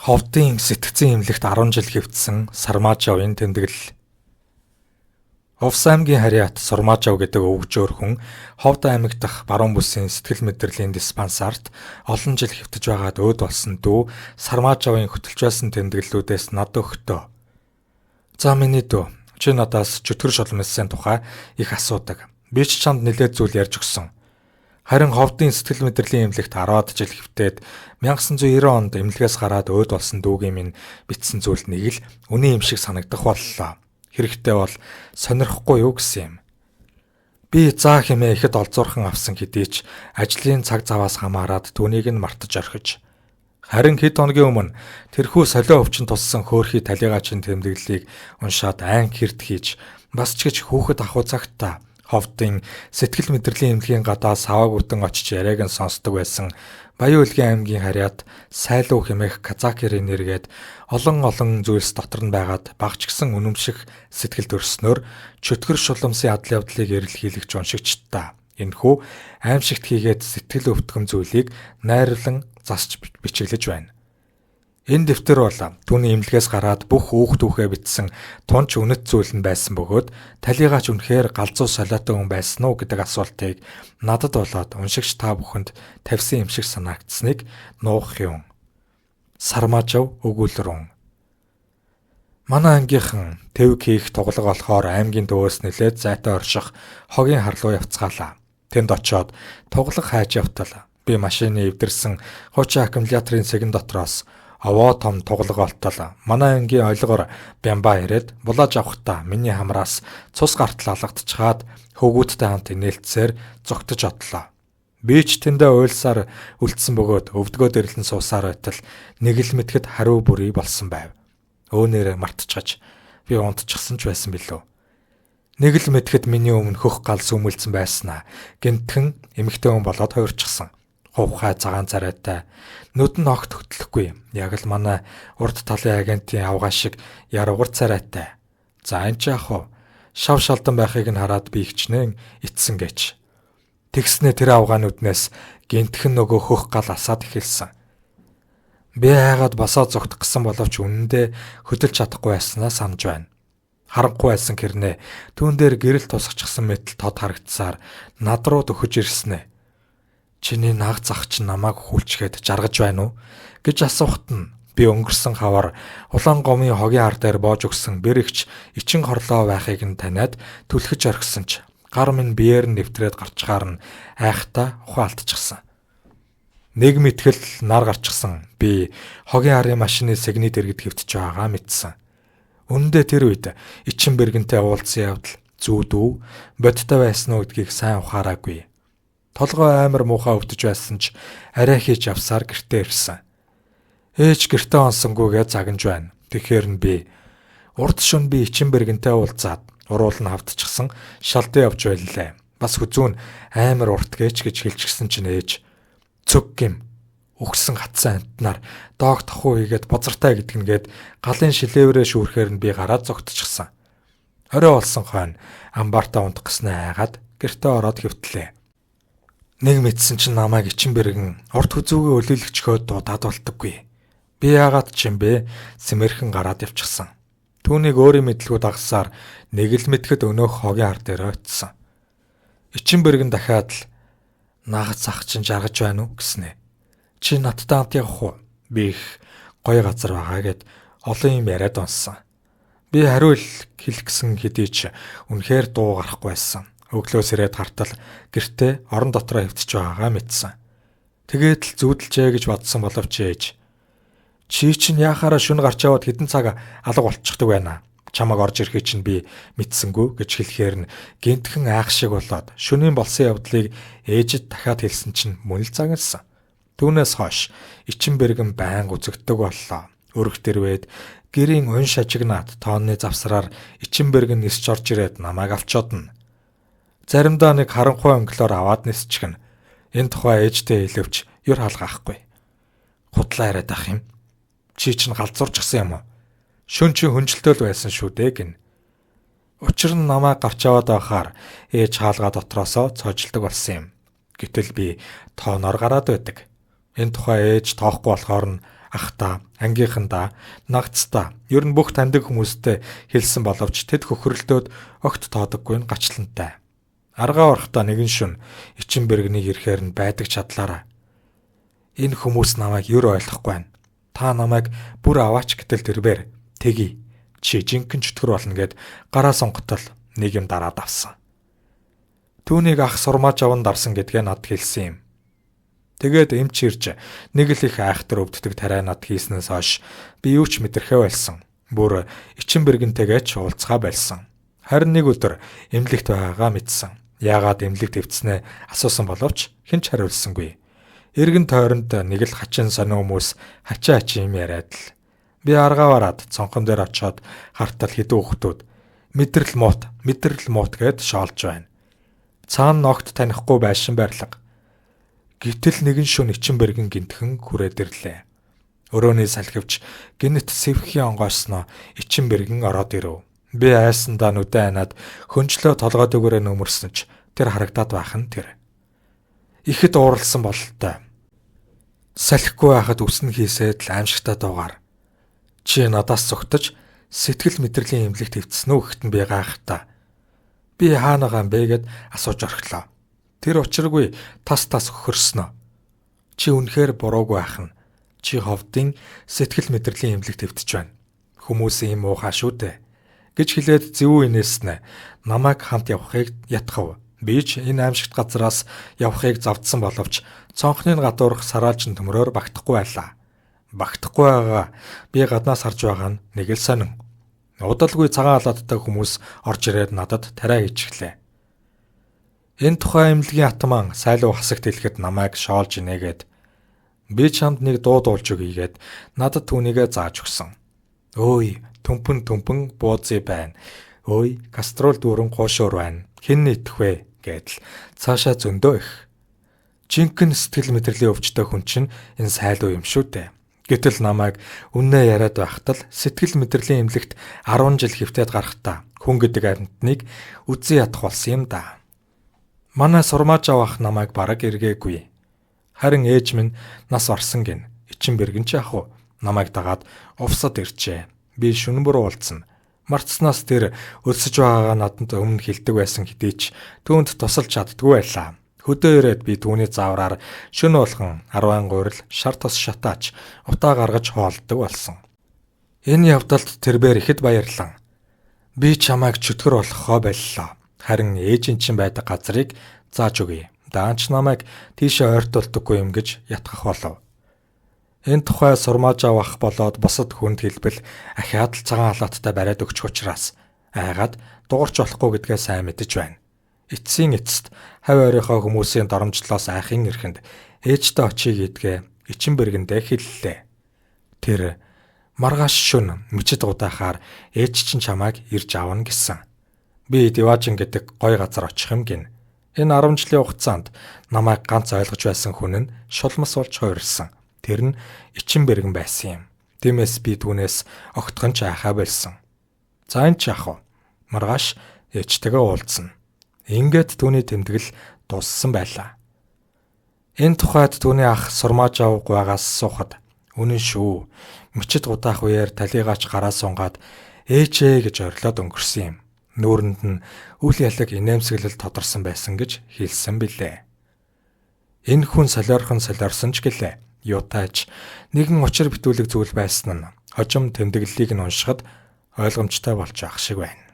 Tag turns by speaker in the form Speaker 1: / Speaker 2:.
Speaker 1: Ховдын сэтгцэн эмнэлэгт 10 жил хэвтсэн Сармаажавын тэмдэглэл. Увс аймгийн Харьяат Сурмаажав гэдэг өвгжөөр хүн Ховд аймаг дахь баруун бүсийн сэтгэл мэдрэлийн диспансарт олон жил хэвтэж байгаад өөд болсон дүү Сармаажавын хөтөлж байсан тэмдэглэлүүдээс над өгтөө. За миний дүү, чи надаас чөтгөр шулмалсын тухай их асуудаг. Би ч чамд нэлээд зүйл ярьж өгсөн. Харин Ховдын сэтгэл мэдрэлийн эмнэлэгт 10-аад жил хэвтээд 1990 онд эмнэлгээс гараад өөд болсон дүүгийн минь бичсэн зүйл нэг л үнэн юм шиг санагдах боллоо. Хэрэгтэй бол сонирхгүй юу гэсэн юм. Би заа хэмээ ихэд олзуурхан авсан хэдий ч ажлын цаг заваас хамаарат түүнийг нь мартаж орхиж. Харин хэд хоногийн өмнө тэрхүү солио өвчин туссан хөөрхий талигаачийн тэмдэглэлийг уншаад айн хэрт хийж бас ч гэж хүүхэд ахуй цагтаа Ховдын сэтгэл мэдрэлийн эмнэлгийн гадаа саваагүтэн очиж яриаг нь сонсдог байсан Баян-Өлгийн аймгийн Харьяат Сайлуу хэмээх Казакерийн нэргээд олон олон зүйлс дотор нь байгаад багч гисэн үнэмших сэтгэл төрснөөр чөтгөр шуламсын адал явдлыг эрэлхийлэгч уншигчдаа энэхүү аимшигт хийгээд сэтгэл өвтгөн зүйлийг найруулан засч бичиглэж байна. Энэ дэвтэр бол түүний эмнэлгээс гараад бүх үүх түүхээ бичсэн тунч үнэт зүйл нь байсан бөгөөд талигаач үнэхээр галзуу солиотой хүн байсан уу гэдэг асуултыг надад болоод уншигч та бүхэнд тавьсан юм шиг санагдсныг нуух юм. Сармаажав өгүүлрүн. Манай ангийнхан тэв хийх туглага болохоор аймгийн төвөөс нэлээд зайтай орших хогийн харлуу явцгаалаа. Тэнд очоод туглага хайж явтал би машины эвдэрсэн хуучин аккумуляторын сэгэн дотроос овоо том туглага олтол манай ангийн ойлгоор бямба ирээд булааж авахдаа миний хамраас цус гартал алгадчихаад хөвгүүдтэй хамт инээлтсээр зогтож одлоо. Би ч тэндээ уйлсаар үлдсэн бөгөөд өвдгөө дэрлэн суусаар байтал нэг л мэтгэд хариу бүрий болсон байв. Өөнөрөө мартчихаж би унтчихсан ч байсан билүү. Нэг л мэтгэд миний өмнө хөх гал сүмэлцэн байснаа гинтхэн эмэгтэй хүн болоод хувирчихсан. Хувхай цагаан царайтай нүд нь огт хөтлөхгүй. Яг л манай урд талын агентийн авгаа шиг яруугар царайтай. За энэ ч яах вэ? Шав шалдан байхыг нь хараад би ихчнэн итсэн гэж. Тэгснээ тэр авгаа нүднээс гинтхэн нөгөө хөх гал асаад эхэлсэн. Би хайгаад босоо зогтох гэсэн боловч үнэндээ хөдөлж чадахгүй байснаа санаж байна. Харанхуй байсан гэрнээ түүн дээр гэрэл тусгачихсан мэтэл тод харагдсаар над руу дөхөж ирсэн ээ. Чиний наг зах чинь намайг хүлчгээд жаргаж байна уу гэж асуухт нь би өнгөрсөн хавар улаан гомын хогийн хар дээр боож өгсөн бэрэгч ичин хорлоо байхыг нь таниад түлхэж орхисон ч гар минь биеэр нь нэвтрээд гарчгаар нь айхтаа ухаан алдчихсан. Нэг мэтгэл нар гарчихсан. Би хогийн харын машины сэгний дэргэд хэвтэж байгаагаа мэдсэн. Үнэндээ тэр үед ичин бэргэнтэй уулзсан явдал зүүд үү, бодтой байсан уу гэдгийг сайн ухаараагүй. Толгой амар муухай өвдөж байсан ч арай хийж авсаар гэртээ ирсэн. Ээж гэртээ онсонгүйгээ загнаж байна. Тэгэхээр нь би урд шөнө би ичин бэргэнтэй уулзаад уруул нь хавтчихсан шалдан явж байлаа. Бас хүзүүн амар урт гээч гэж хэлчихсэн чинь ээж цөг гим өгсөн хатсан амтнаар доог тахуу хийгээд бозартай гэдэг нь гээд галын шилээврээ шүүрхээр нь би гараад зогтчихсан. Орой болсон хойно амбартаа унтах гэснээ айгаад гэртээ ороод хэвтлээ. Нэг мэдсэн чинь намайг ичин бэргэн урт хүзүүгээ өлөөлөгчхөөд дуудаад болтоггүй. Би яагаад ч юм бэ сэмэрхэн гараад явчихсан. Түүнийг өөрийн мэдлгүй дагсаар нэг л мэтгэд өнөөх хогийн хар дээр очисон. Ичин бэргэн дахиад л наагац ах чинь жаргаж байна уу гэснэ. Чи надтай хамт явах уу? Би их гоё газар байгаа гэд олон юм яриад онсон. Би хариу хэлэх гэсэн хэдий ч үнэхээр дуу гарахгүй байсан. Өглөөс ирээд хартал гэртээ орон дотроо хэвтэж байгаагаа мэдсэн. Тэгээд л зүүдэлжээ гэж бодсон боловч ээж чи чинь яхаараа шүн гарч яваад хэдэн цаг алга болчихдог байна. Чамаг орж ирэхийг чинь би мэдсэнгүү гэж хэлэхээр нь гинтхэн айх шиг болоод шөнийн болсон явдлыг ээжид дахиад хэлсэн чинь мөн л загнасан. Түүнээс хойш ичин бэргэн байнга үзэгддэг боллоо. Өрх дэрвэд гэрийн уян шажигнаад тооны завсраар ичин бэргэн нисч орж ирээд намайг авчодно. Заримдаа нэг харанхуй өнгөлөөр аваад нисчихнэ. Энэ тухай ээжтэй хэлвч юр халгаахгүй. Хутлаа яриад ах юм. Чи чинь галзуурчихсан юм уу? Шүн чи хөнжилтөөл байсан шүү дээ гин. Учир нь намайг гарч яваад байхаар ээж хаалга дотроосоо цоожилдог болсон юм. Гэтэл би тооноор гараад байдаг. Энэ тухай ээж тоохгүй болохоор нь Ахта, ангийнхандаа, нагцдаа ер нь бүх таньдаг хүмүүстэй хэлсэн боловч тэд хөхрөлдөөд огт тоодоггүй нь гачлантай. Аргаа орохдоо нэгэн шөнө ичин бэргэнийг ирэхээр нь байдаг чадлаараа. Энэ хүмүүс намайг ер ойлгохгүй байна. Та намайг бүр аваач гэтэл тэрбээр тэгье. Чи жинхэнэ чөтгөр болно гэд гараа сонготол нэг юм дараад авсан. Түүнийг ах сурмааж аван дарсан гэдгээ над хэлсэн юм. Тэгээд эмч ирж нэг л их айхтар өвддөг тариа над хийснээс хойш би юу ч мэдрэхээ болсон. Бүр ичин бэргэнтэйгээ ч уулзгаа болсон. Харин нэг өдөр эмнэлэгт байгаагаа мэдсэн. Яагаад эмнэлэгт эвдснээ асуусан боловч хэн ч хариулсангүй. Эргэн тойронд нэг л хачин сонин хүмүүс хачаа хачин юм яриад л. Би аргаа бараад цонхон дээр очиод хартал хэдэн хүүхдүүд мэдрэл муут, мэдрэл муут гэд шоолж байна. Цаана ногт танихгүй байшин барилга. Гэтэл нэгэн шөнө ичин бэргэн гинтхэн хүрээд ирлээ. Өрөөний салхивч гинэт сэвхийн онгойсноо ичин бэргэн ороод ирэв. Би айсандаа нүдэн анаад хөнжлөө толгой дөгөөрөө нөмөрсөн ч тэр харагдаад байх нь тэр. Ихэд ууралсан бололтой. Салхигүй байхад үсэн хийсээд л аимшигтай дуугаар. Чи надаас зүгтэж сэтгэл мэдрэлийн эмнэлэгт эвдсэн үү гэхэд нь би гайхтаа. Би хаана байгаа юм бэ гэд асууж орхилоо. Тэр учиргүй тас тас хөхөрснө. Чи үнэхээр буруугүй байх нь. Чи ховдын сэтгэл мэдрэлийн эмнэлэгт эвдэж байна. Хүмүүсийн юм уухаа шүү дээ гэж хэлээд зэвүү инээснэ. Намайг хамт явахыг ятгав. Би ч энэ аимшигт газраас явахыг завдсан боловч цонхны гадуурх сараалжин төмрөөр багтахгүй байлаа. Багтахгүй байгаа би гаднаас харж байгаа нь нэг л сонин. Удалгүй цагаан халааттай хүмүүс орж ирээд надад тариа хийчихлээ. Энэ тухай эмнэлгийн атман сайлуу хасагт хэлэхэд намайг шоолж инээгээд би чамд нэг дуу дуулж өгье гээд надад түүнийгээ зааж өгсөн. Өөй, төмпөн төмпөн буузи байна. Өөй, кастрол дүүрэн гуушуур байна. Хэн нийтэх вэ гэдэл цаашаа зөндөө их. Жинхэнэ сэтгэл мэдрэлийн өвчтөй хүн чинь энэ сайлуу юм шүү дээ. Гэтэл намайг үннээ яриад байхад л сэтгэл мэдрэлийн эмнэлэгт 10 жил хэвтээд гарахдаа хүн гэдэг амьтныг үзэн ядах болсон юм да. Манай сурмааж авах намайг бараг эргээгүй. Харин ээж минь нас орсон гин. Ичин бэргэн ч яах вэ? Намайг дагаад увсад иржээ. Би шүнбөр уулзсан. Мартснаас тэр өлсөж байгаагаа надад өмнө хэлдэг байсан хэдий ч түүнд тусалж чаддгүй байлаа. Хөдөө ирээд би түүний заавраар шөнө болгон 10 гурил шар тос шатаач утаа гаргаж хоолддог болсон. Энэ явдалд тэрбээр ихэд баярлан. Би чамайг чөтгөр болохоо боллоо. Харин ээжийн чинь байдаг газрыг зааж өгье. Даанч намайг тийшээ ойртуулдаггүй юм гэж ятгах болов. Энэ тухай сурмааж авах болоод бусад хүнд хэлбэл ахиад л цагаан халааттай бариад өгчих учраас айгаад дуурч болохгүй гэдгээ сайн мэдэж байна. Эцсийн эцэст хавь ойрынхоо хүмүүсийн доромжлоос айхын эрхэнд ээжтэй очие гэдгээ ичин бэргэндээ хэллээ. Тэр маргааш шөнө мчид удаахаар ээж чинь чамайг ирж авна гэсэн. Би Диважин гэдэг гой газар очих юм гин. Энэ 10 жилийн хугацаанд намайг ганц ойлгож байсан хүн нь шулмас болж хувирсан. Тэр нь ичин бэргэн байсан юм. Тиймээс би түүнээс огтхон ч айхаа болсон. За энэ ч яах вэ? Маргааш ээжтэйгээ уулзна. Ингээд түүний тэмдэглэл дууссан байлаа. Энэ тухайд түүний ах сурмааж авгаагаас суухад үнэн шүү. Мчид удаах үеэр талигаач гараа сунгаад ээжээ гэж орилоод өнгөрсөн юм. Нүүрэнд нь үл ялаг инээмсэглэл тодорсон байсан гэж хэлсэн билээ. Энэ хүн солиорхон солиорсон ч гэлээ. Юутаач нэгэн учир битүүлэг зүйл байсан нь хожим тэмдэглэлийг нь уншихад ойлгомжтой болж байх шиг байна.